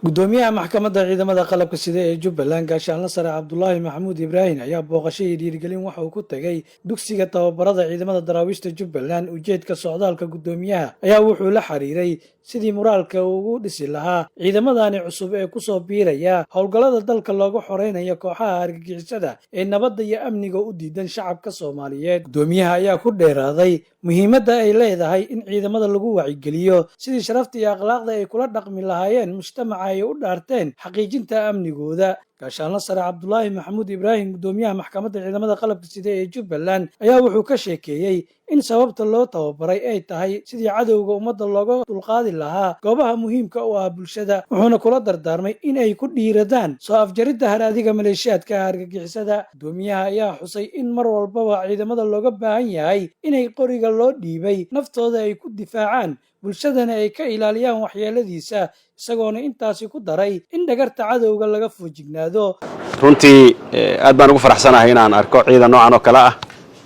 Gudoomiyaha Maxkamadda Ciidamada Qalabka Sida ee Jubbaland, Gaashaanle Sare Cabdulaahi Maxamuud Ibraahim, ayaa booqasho iyo dhiirigelin waxa uu ku tegay dugsiga tababarada ciidamada Daraawiishta Jubbaland. Ujeedka socdaalka gudoomiyaha ayaa wuxuu la xiriiray sidii muraalka ugu dhisi lahaa ciidamadani cusub ee kusoo biiraya howlgallada dalka looga xoreynayo kooxaha argagixisada ee nabadda iyo amniga u diidan shacabka Soomaaliyeed. Gudoomiyaha ayaa ku dheeraaday muhiimadda ay leedahay in ciidamada lagu wacyigeliyo sidii sharafta iyo akhlaaqda ay kula dhaqmi lahaayeen mujtamaca ay u dhaarteen xaqiijinta amnigooda. Gaashaanle Sare Cabdulaahi Maxamuud Ibraahim, gudoomiyaha Maxkamadda Ciidamada Qalabka Sida ee Jubbaland, ayaa wuxuu ka sheekeeyey in sababta loo tababaray ay tahay sidii cadowga ummadda looga dulqaadi lahaa goobaha muhiimka u ah bulshada, wuxuuna kula dardaarmay in ay ku dhiiradaan soo afjaridda haraadiga maleeshiyaadka argagixisada. Gudoomiyaha ayaa xusay in mar walbaba ciidamada looga baahan yahay inay qoriga loo dhiibay naftooda ay ku difaacaan, bulshadana ay ka ilaaliyaan waxyeeladiisa, isagoona intaasi ku daray in dhagarta cadowga laga foojignaado. Runtii aad baan ugu faraxsanahay inaan arko ciidan noocan oo kale ah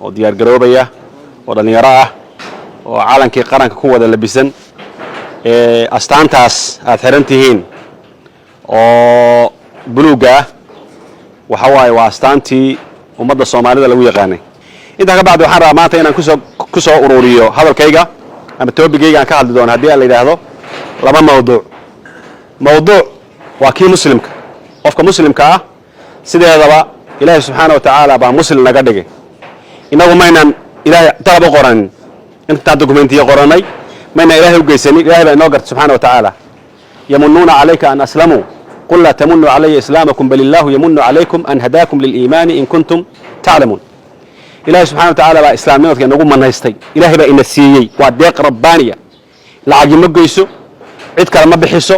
oo diyaar garoobaya, oo dhallinyaro ah, oo calankii qaranka ku wada labisan. Astaantaas aad xiran tihiin oo buluugga ah waxa waaye waa astaantii ummadda Soomaalida lagu yaqaanay. Intaa ka bacdi, waxaan rabaa maanta inaan kusoo ururiyo hadalkayga ama topic-gayga aan ka hadli doono, haddii aan la yidhaahdo, laba mawduuc. Mawduuc waa kii muslimka. Qofka muslimka ah sideedaba Ilaahay subxaana wa tacaala baa muslim naga dhigay. Innagu maynan Ilaahay dalab u qoranin, intaan dokumentiyo qorannay maynan Ilahay u geysanin. Ilahay baa inoo gartay subxana wa tacaala. يمنون عليك أن أسلموا قل لا تمنوا علي إسلامكم بل الله يمن عليكم أن هداكم للإيمان إن كنتم تعلمون. Ilahay subxana wa tacaala baa islaamnimadka inagu manaystay. Ilahay baa ina siiyey, waa deeq rabbaaniya. Lacagi ma geyso, cid kale ma bixiso.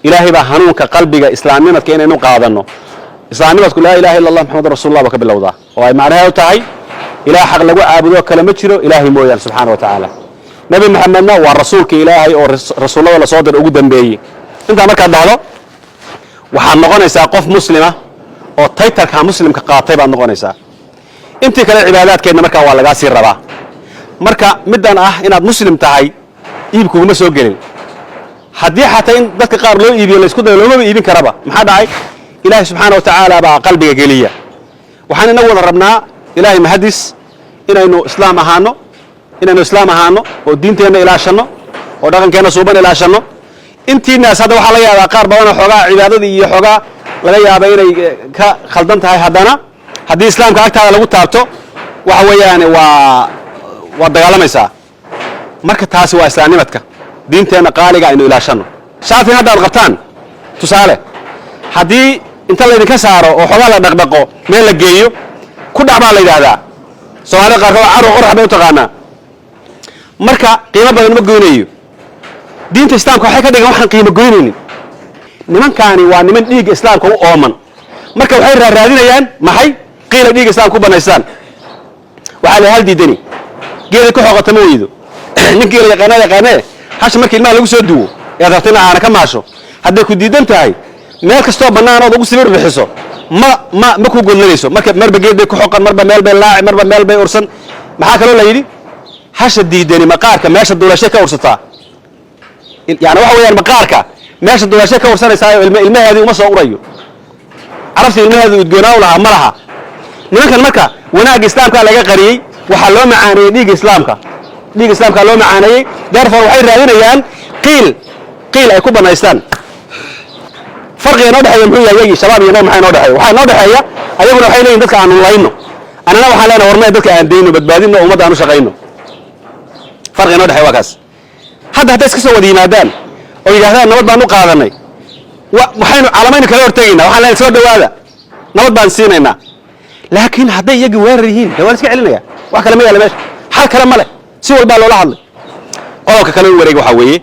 Ilaahay baa hanuunka qalbiga islaamnimadka inaynu qaadanno. Islaamnimadku لا إله إلا الله محمد رسول الله ba ka bilowdaa, oo ay macnaheedu tahay Ilaah xaq lagu caabudo kale ma jiro Ilaahay mooyaane subxaana wa tacaala, Nebi Maxamedna waa rasuulka Ilaahay oo rasuullada lasoo diray ugu dambeeyey. Intaa markaad dhahdo, waxaad noqonaysaa qof muslima oo title-ka muslimka qaatay baad noqonaysaa. Intii kale cibaadaadkeedna markaa waa lagaa sii rabaa. Marka middan ah inaad muslim tahay iib kuguma soo gelin. Haddii xataa in dadka qaar loo iibiyo laysku dayo, loomaba iibin karaba. Maxaa dhacay? Ilaahay subxaana wa tacaala baa qalbiga geliya. Waxaan inagu wada rabnaa, Ilaahay mahadis, inaynu islaam ahaano, inaynu islaam ahaano oo diinteenna ilaashanno oo dhaqankeenna suuban ilaashanno. Intiinaas hadda waxaa laga yaabaa qaar badanoo xoogaa cibaadadii iyo xoogaa laga yaaba inay ka khaldan tahay. Haddana haddii islaamka agtaada lagu taabto, waxa weeyaan waa dagaalamaysaa. Marka taasi waa islaamnimadka. Diinteenna qaaliga aynu ilaashanno. Shaatin hadda aad qabtaan, tusaale, haddii inta laydinka saaro oo xoogaa la dhaqdhaqo, meel la geeyo, ku dhac baa la yidhaahdaa. Soomaalida qaarkood caruq qorax bay u taqaanaa. Marka qiimo badan ma goynayo. Diinta islaamka waxay ka dhigan waxaan qiimo goynaynin. Nimankaani waa niman dhiigga islaamka u ooman. Marka waxay raaraadinayaan maxay qiila dhiigga islaamka ku banaystaan. Waxaa la hal diidani geeday ku xoqata ma weydo. Ninkii la yaqaana yaqaanee, hasha marka ilmaha lagu soo duwo ee rabta ina aana ka maasho, hadday ku diidan tahay, meel kastoo bannaan ood ugu sibir bixiso ma ku godlanayso. Marka marba geed bay ku xoqan, marba meel bay laaci, marba meel bay ursan. Maxaa kaloo la yidhi? Hasha diidani maqaarka meesha duulashay ka ursataa. Yani waxa weeyaan, maqaarka meesha duulashay ka ursanaysaa, ilmaheedii uma soo urayo. Carabta ilmaheedu udgoonaa u lahaa ma laha. Nimankan marka wanaagga islaamka laga qariyey, waxaa loo macaaneeyey dhiigga islaamka. Dhiigga islaamka loo macaaneeyey. Therefore waxay raadinayaan qiil ay ku banaystaan. Farqiga inoo dhexeeya muxuu yahay? Yagii Shabaab iyo innaga maxaa inoo dhexeeya? Waxaa inoo dhexeeya, ayaguna waxay leeyihin dadka aanu layno, annana waxaan leenahay warmaya dadka aan dayno, badbaadino, ummadda aan u shaqayno. Farqiga inoo dhexeeya waa kaas. Hadda hadday iska soo wada yimaadaan oo yidhahdaan nabad baan u qaadanay, waxaynu calamaynu kala hortegaynaa. Waxaan leenahay soo dhawaada, nabad baan siinaynaa. Laakiin hadday iyagii weerar yihiin, de waa la iska celinaya. Wax kale ma yaalla meesha, xal kale ma leh. Si walbaa loola hadlay. Qodobka kale u wareega waxaa weeye,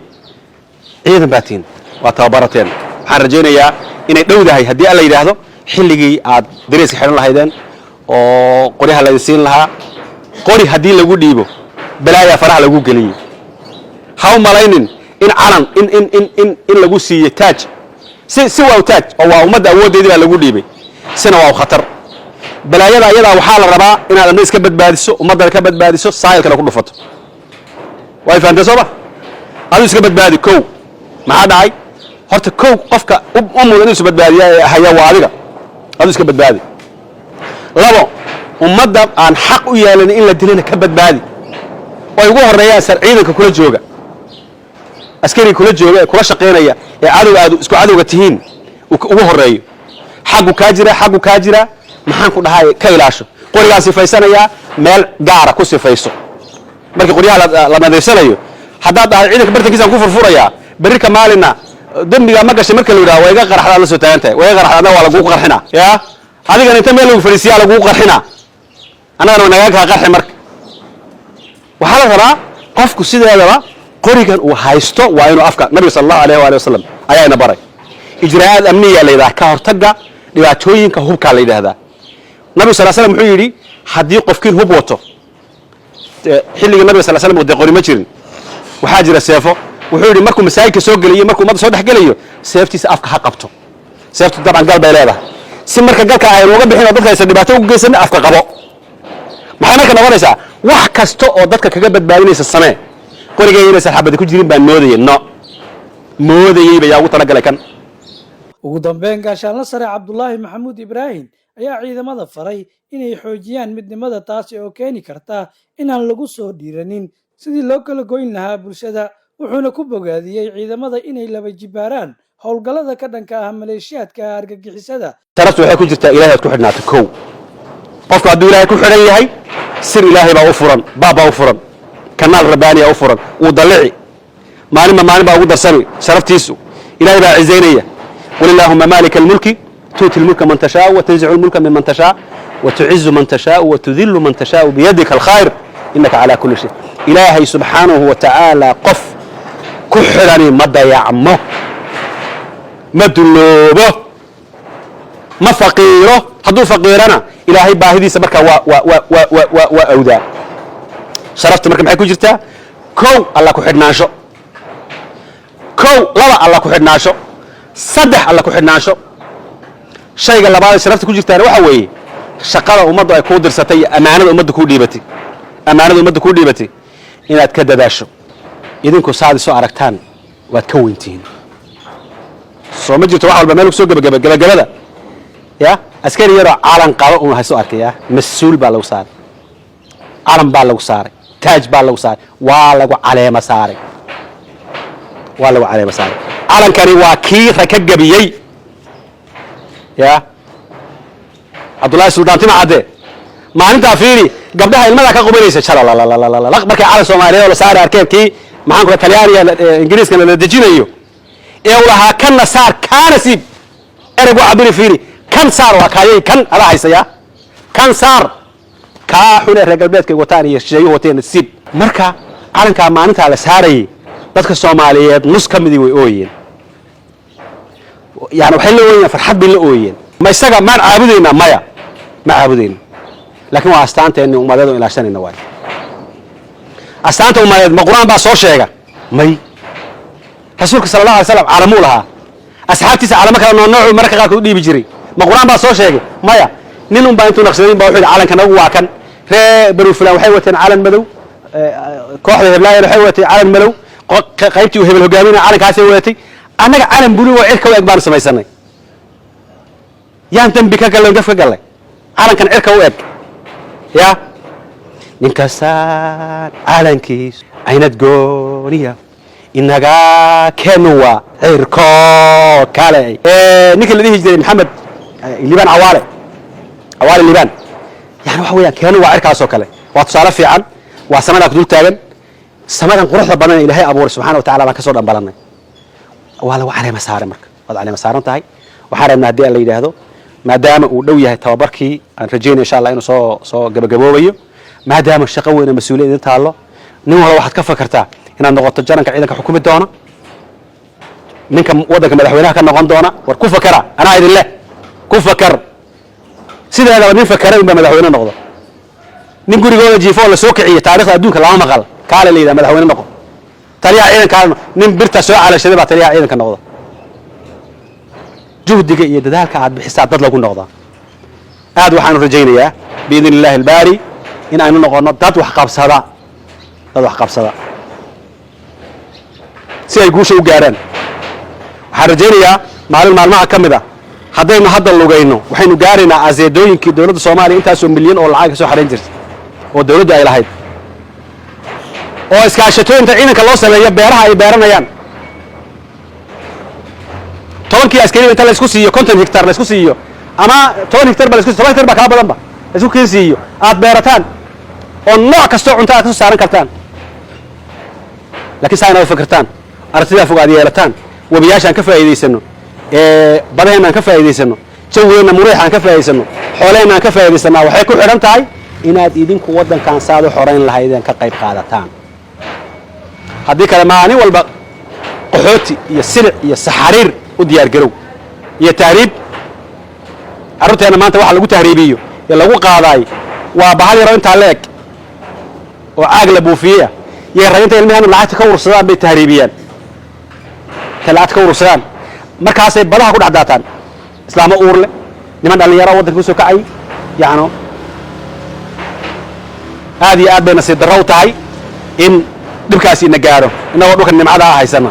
ciidan baa tihin, waa tababarateen. Waxaan rajaynayaa inay dhowdahay, haddii Alla yidhaahdo, xilligii aad dareeska xidhan lahaydeen oo qoryaha laydin siin lahaa. Qori haddii lagu dhiibo, balaayaa faraha lagu geliyey. Ha u malaynin in calan in lagu siiyey taaj. Si waa u taaj oo waa ummadda awooddeedii baa lagu dhiibay, sina waa u khatar. Balaayada ayadaa waxaa la rabaa inaad adna iska badbaadiso, ummaddana ka badbaadiso, saayilkana ku dhufato. Way fahamtee soo ma? Aduu iska badbaadi. Kow, maxaa dhacay? Horta kow, qofka u mudan inuu is badbaadiyaa ee haya waa adiga. Adu iska badbaadi. Labo, ummadda aan xaq u yeelan in la dilana ka badbaadi, oo ay ugu horreeyaan sar ciidanka kula jooga, askariga kula jooga ee kula shaqaynaya ee cadowga aad isku cadowga tihiin ugu horreeyo. Xaggu kaa jira, xaggu kaa jira, maxaan ku dhahay, ka ilaasho. Qorigaa sifaysanayaa, meel gaara ku sifayso. Markii qoryaha la nadiifsanayo, haddaad dhahdo ciidanka bartankiisaan ku furfurayaa, berrika maalina dembigaa ma gashay marka la yidhaha, waa iga qaraxdaad la soo taagan tahay, waa iga qaraxda, adna waa lagugu qarxinaa. Ya adigana inta meel lagu fadhiisiyaa lagugu qarxinaa, annagana waa nagaa kaa qarxi. Marka waxaa la rabaa qofku sideedaba qorigan uu haysto waa inuu afka. Nabiga sala Allahu alayh waali wasalam ayaa ina baray ijraa'aad amniya la yidhaha, ka hortagga dhibaatooyinka hubkaa la yidhaahdaa. Nabigu sal slam wuxuu yidhi, haddii qofkiin hub wato, xilligii nabiga sal slam dee qori ma jirin, waxaa jira seefo. Wuxuu yidhi markuu masaajidka soo gelayo, markuu ummadda soo dhex gelayo, seeftiisa afka ha qabto. Seeftu dabcan gal bay leedahay, si marka galka aynu uga bixin oo dadka aysan dhibaato ugu geysanin, afka qabo. Maxay marka noqonaysaa? Wax kasta oo dadka kaga badbaadinaysa samee. Qorigeyga inaysan xabadi ku jirin baan moodayay, no moodayey ba yaa ugu talagalay kan. Ugu dambeyn, Gaashaanla Sare Cabdulaahi Maxamuud Ibraahim ayaa ciidamada faray inay xoojiyaan midnimada, taasi oo keeni karta inaan lagu soo dhiiranin sidii loo kala goyn lahaa bulshada. Wuxuuna ku bogaadiyey ciidamada inay laba jibaaraan howlgallada ka dhanka ah maleeshiyaadka argagixisada. Sharaftu waxay ku jirtaa Ilahay aad ku xidhnaato. Kow, qofku hadduu Ilaahay ku xidhan yahay, sir Ilaahay baa u furan, baab baa u furan, kanaal rabbaaniya u furan, wuu dallici, maalinba maalin baa ugu darsami sharaftiisu. Ilahay baa cizaynaya. قل اللهم مالك الملك تؤتي الملك من تشاء وتنزع الملك ممن تشاء وتعز من تشاء وتذل من تشاء بيدك الخير إنك على كل شيء. Ilaahay subxaanahu wa tacaala qof ku xidhani ma dayacmo, ma dulloobo, ma faqiiro. Hadduu faqiirana, Ilaahay baahidiisa markaa waa awdaa. Sharafta marka maxay ku jirtaa? Kow, Alla ku xidhnaansho. Kow, laba, Alla ku xidhnaansho. Saddex, Alla ku xidhnaansho. Shayga labaad ee sharafta ku jirtaana waxa weeye shaqada ummaddu ay kuu dirsatay iyo ammaanada ummadda kuu dhiibatay, ammaanada ummadda kuu dhiibatay inaad ka dadaasho. Idinku saad isoo aragtaan waad ka weyntihiin. Soo ma jirto wax walba meel kusoo gebagaba gebagabada ya askari yaroo calan qaba un hayso arkaya, mas-uul baa lagu saaray, calan baa lagu saaray, taaj baa lagu saaray, waa lagu caleema saaray, waa lagu caleema saaray. Calankani waa kii raka gebiyey ya Cabdullaahi Suldaan Tima Cadde. Maalintaa fiiri, gabdhaha ilmadaa ka qubanaysa jalalalala markay calan Soomaaliyeed oo la saari arkeen, kii maxaan kula Talyaaniga, Ingiriiskana la dejinayo ee uu lahaa kanna saar kaana siib. Ereg waa cabiri, fiiri, kan saar waa kaayay, kan adaa haysaya, kan saar kaa xun ee reer galbeedka ay wataan iyo shisheeyuhu wateen siib. Marka calankaa maalintaa la saarayay, dadka Soomaaliyeed nus ka midii way ooyeen, yani waxay la ooyeen farxad bay la ooyeen. Ma isaga maan caabudaynaa? Maya, ma caabudayno, laakiin waa astaanteenni ummadeed oo ilaashanayna. Waayo, astaanta ummadeed ma Qur-aan baa soo sheega? May. Rasuulka sala Allah alay slam calamuu lahaa, asxaabtiisa calamo kale noocnoocu mararka qaarkood u dhiibi jiray. Ma Qur-aan baa soo sheegay? Maya. Nin un baa intuu naqshadayn baa wuxuu yidhi calanka nagu waa kan. Ree Banu Fulaan waxay wateen calan madow, kooxda heblaayana waxay wateen calan madow, qaybtii uu hebel hogaaminaya calankaasay wadatay. Annaga calan buluug oo cirka u eg baanu samaysanay. Yaan dembi ka gallay, gaf ka gallay calankan cirka u eg? Ya ninkastaan calankiisu aynad gooniya, inaga keenu waa cirko kale. Ninka la dhihi jiray Maxamed Liibaan Cawaale, Cawaale Liibaan, yani waxa weeyaan keenu waa cirkaasoo kale. Waa tusaale fiican, waa samadaa ku dul taagan, samadan quruxda badan ee Ilaahay abuuray subxana wa tacala baan ka soo dhambalannay. Waa lagu caleema saaray. Marka waad caleema saaran tahay. Waxaan rabnaa haddii aan la yidhaahdo, maadaama uu dhow yahay tababarkii, aan rajaynaya insha Allah inuu soo gabagaboobayo, maadaama shaqo weyn oo mas-uuliyad idin taallo, nin walba waxaad ka fakartaa inaad noqoto jaranka ciidanka xukumi doona, ninka waddanka madaxweynaha ka noqon doona. War ku fakara, anaa idin leh, ku fakar. Sideedaba nin fakara unbaa madaxweyne noqdo. Nin gurigooda jiifo oo la soo kiciyo taarikhda adduunka lama maqal. Kaale la yidhaha madaxweyne noqo, taliyaha ciidanka, nin birta soo calashaday baa taliyaha ciidanka noqda. Juhdiga iyo dadaalka aad bixisaa dad lagu noqdaa. Aad waxaanu rajaynayaa biidn illahi albaari in aynu noqono dad wax qabsada, dad wax qabsada si ay guusha u gaaraan. Waxaan rajaynayaa maalin maalmaha ka mid a haddaynu hadda lugayno, waxaynu gaaraynaa aseedooyinkii dowladda Soomaaliya intaasoo milyan oo lacag ka soo xarayn jirtay oo dowladdu ay lahayd, oo iskaashatooyinta ciidanka loo sameeyo, beeraha ay beeranayaan, 10-kii askari inta laysku siiyo 50 hektar laysku siiyo, ama 10 hektar ba laisku, 10 hektar ba kaa badanba laysku keen siiyo, aad beerataan oo nooc kastoo cunto aad ka soo saaran kartaan. Laakiin saa inaad u fikirtaan, aragtidaa fog aad yeelataan, webiyaashaan ka faa'iidaysano, badaheenna aan ka faa'iidaysano, jawigeenna muriixa aan ka faa'iidaysano, xoolaheenna aan ka faa'iidaysanaa, waxay ku xidhan tahay inaad idinku waddankan saad u xorayn lahaydeen ka qayb qaadataan. Haddii kale maalin walba qaxooti iyo silic iyo saxariir u diyaar garow iyo tahriib. Carruurteenna maanta waxa lagu tahriibiyo ee lagu qaadaay waa bahal yaroo intaa la eg oo caag la buufiyey ah. Yay rag inta ilmaheena lacagta ka urursadaan bay tahriibiyaan. Intay lacagta ka urursadaan markaasay badaha ku dhex daataan, islaamo uur leh, niman dhallinyaro waddanka kusoo kacay. Yacno aad iyo aad bay nasiib darro u tahay in dhibkaasi ina gaadho innagoo dhulka nimcada ah haysana.